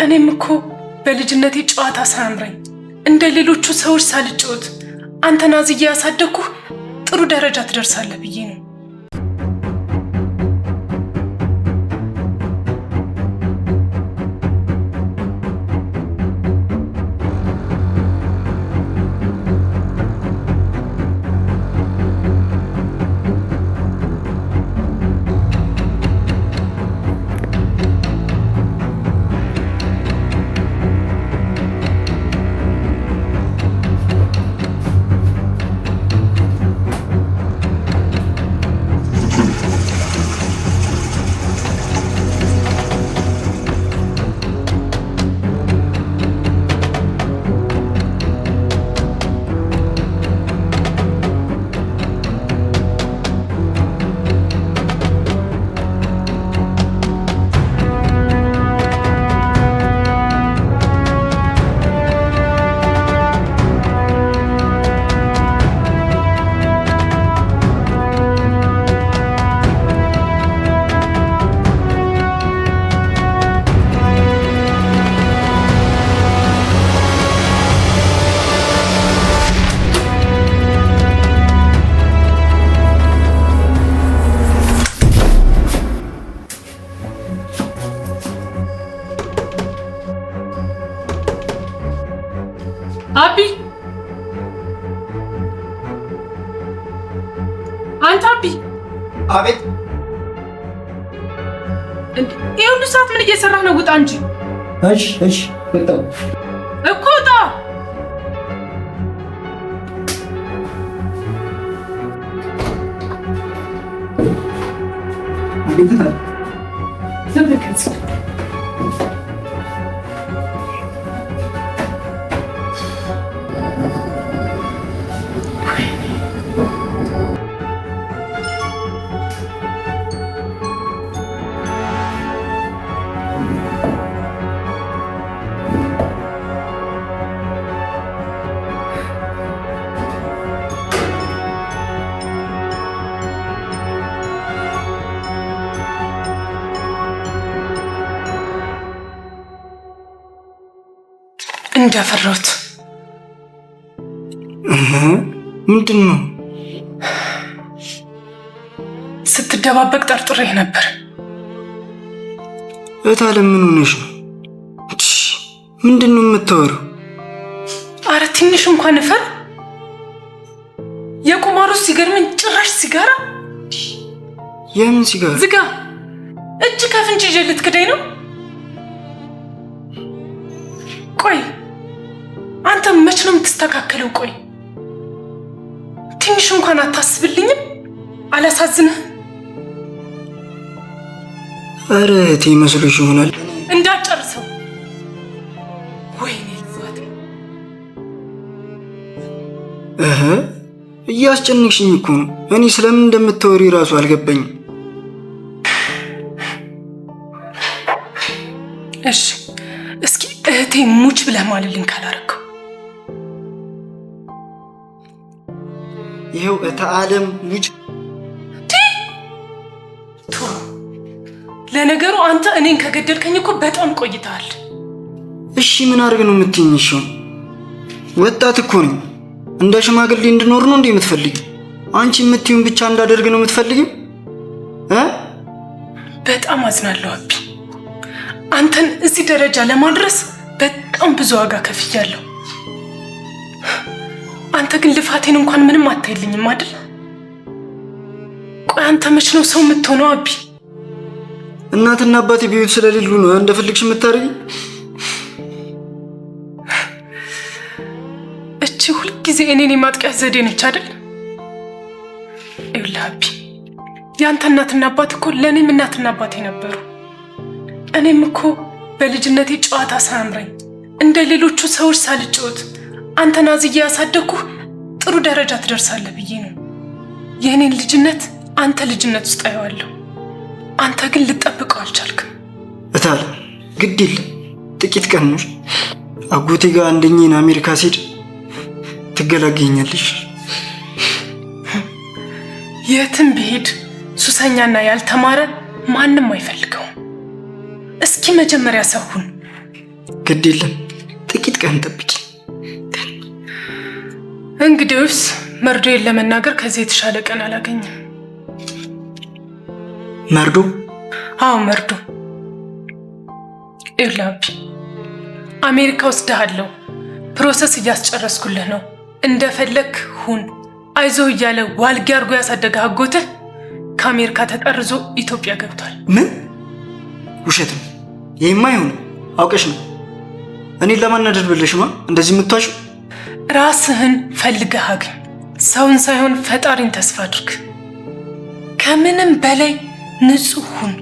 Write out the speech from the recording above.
እኔም እኮ በልጅነቴ ጨዋታ ሳያምረኝ እንደ ሌሎቹ ሰዎች ሳልጫወት አንተን አዝዬ ያሳደግኩህ ጥሩ ደረጃ ትደርሳለህ ብዬ ነው። አቢ፣ አንተ አቢ! አቤት። ይሄ ሁሉ ሰዓት ምን እየሰራህ ነው? ውጣ እንጂ። እሺ እሺ፣ ወጣሁ እኮ፣ ውጣ። አቤት። ዝም በል። እንዳፈራሁት። ምንድን ነው? ስትደባበቅ ጠርጥሬህ ነበር። እታለም ምን ሆነሽ ነው? ምንድን ነው የምታወሪው? አረ ትንሽ እንኳን እፈር። የቁማሩ ሲገርመኝ ጭራሽ ሲጋራ። የምን ሲጋራ? ዝጋ። እጅ ከፍንጅ ይዤ ልትክደኝ ነው? ቆይ አንተ መች ነው የምትስተካከለው? ቆይ ትንሽ እንኳን አታስብልኝም? አላሳዝንህ? ኧረ እህቴ መስሎሽ ይሆናል። እንዳጨርሰው። ወይኔ ልፋት። እህ፣ እያስጨንቅሽኝ እኮ ነው። እኔ ስለምን እንደምታወሪ እራሱ አልገባኝም። እሺ እስኪ እህቴ ሙች ብለህ ማልልኝ ካላረከው። ይኸው እተ ዓለም ሙች። ለነገሩ አንተ እኔን ከገደልከኝ እኮ በጣም ቆይተሃል። እሺ ምን አድርግ ነው የምትይኝ? እሺ ወጣት እኮ ነኝ። እንደ ሽማግሌ እንድኖር ነው እንዴ የምትፈልጊው? አንቺ የምትይውን ብቻ እንዳደርግ ነው የምትፈልጊው? እ በጣም አዝናለሁ አቢ። አንተን እዚህ ደረጃ ለማድረስ በጣም ብዙ ዋጋ ከፍያለሁ። አንተ ግን ልፋቴን እንኳን ምንም አታይልኝም አይደል? ቆይ አንተ መች ነው ሰው የምትሆነው አቢ? እናትና አባቴ በሕይወት ስለሌሉ ነው እንደፈለግሽ የምታደርጊ? እቺ ሁልጊዜ እኔን የማጥቂያ ዘዴ ነች አይደል? ይኸውልህ አቢ፣ የአንተ እናትና አባት እኮ ለእኔም እናትና አባቴ ነበሩ። እኔም እኮ በልጅነቴ ጨዋታ ሳያምረኝ እንደ ሌሎቹ ሰዎች ሳልጫወት አንተን አዝዬ ያሳደግኩህ ጥሩ ደረጃ ትደርሳለህ ብዬ ነው። የእኔን ልጅነት አንተ ልጅነት ውስጥ አየዋለሁ። አንተ ግን ልጠብቀው አልቻልክም። እታለ ግድ የለም ጥቂት ቀን ነው። አጎቴ ጋር አንደኛን አሜሪካ ሲሄድ ትገላገኛለሽ። የትም ብሄድ ሱሰኛና ያልተማረ ማንም አይፈልገውም። እስኪ መጀመሪያ ሰው ሁን። ግድ የለም ጥቂት ቀን ጠብቂ። እንግዲህስ መርዶዬን ለመናገር ከዚህ የተሻለ ቀን አላገኝም። መርዶ? አዎ መርዶ። ይኸውልህ አቢ፣ አሜሪካ ወስድሃለሁ፣ process እያስጨረስኩልህ ነው፣ እንደፈለክ ሁን፣ አይዞህ እያለ ዋልጌ አድርጎ ያሳደገህ አጎትህ ከአሜሪካ ተጠርዞ ኢትዮጵያ ገብቷል። ምን? ውሸት ነው። ይሄማ አይሆንም። አውቀሽ ነው እኔን ለማናደድ ብለሽ ነው እንደዚህ የምትዋሺው። ራስህን ፈልገህ አግኝ። ሰውን ሳይሆን ፈጣሪን ተስፋ አድርግ። ከምንም በላይ ንጹህ ሁን።